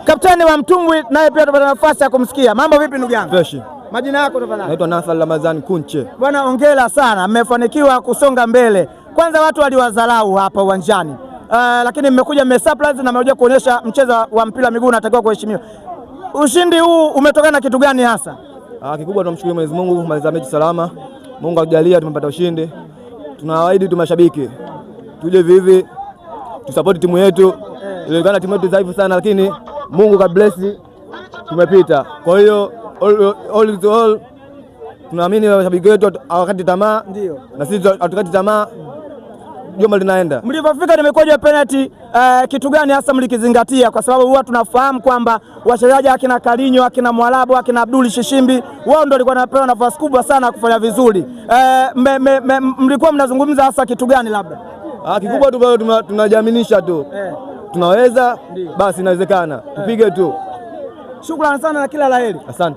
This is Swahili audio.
Kapteni wa Mtumbwi naye pia tupata nafasi ya kumsikia. Mambo vipi ndugu yangu? Fresh. Majina yako tafadhali? Naitwa Nathal Ramadhani Kunche. Bwana, hongera sana, mmefanikiwa kusonga mbele. Kwanza watu waliwadharau hapa uwanjani, lakini mmekuja mme surprise na mmekuja kuonyesha mchezo wa mpira wa miguu unatakiwa kuheshimiwa. Ushindi huu umetokana na kitu gani hasa? Kikubwa tunamshukuru Mwenyezi Mungu kumaliza mechi salama. Mungu atujalia tumepata ushindi. Tunawaahidi tu mashabiki tuje hivi tusapoti timu yetu. Ilionekana timu yetu dhaifu sana, lakini Mungu ka bless tumepita. Kwa hiyo all is all, tunaamini mashabiki wetu hawakati tamaa, na sisi hatukati tamaa, jomba linaenda. Mlivyofika nimekuja ya penalty, kitu gani hasa mlikizingatia? Kwa sababu huwa tunafahamu kwamba wachezaji akina Kalinyo, akina Mwarabu, akina Abduli Shishimbi wao ndio walikuwa wanapewa nafasi kubwa sana kufanya vizuri. Mlikuwa mnazungumza hasa kitu gani labda? Kikubwa tu tunajiaminisha tu tunaweza, basi inawezekana, tupige tu. Shukrani sana na kila la heri. Asante.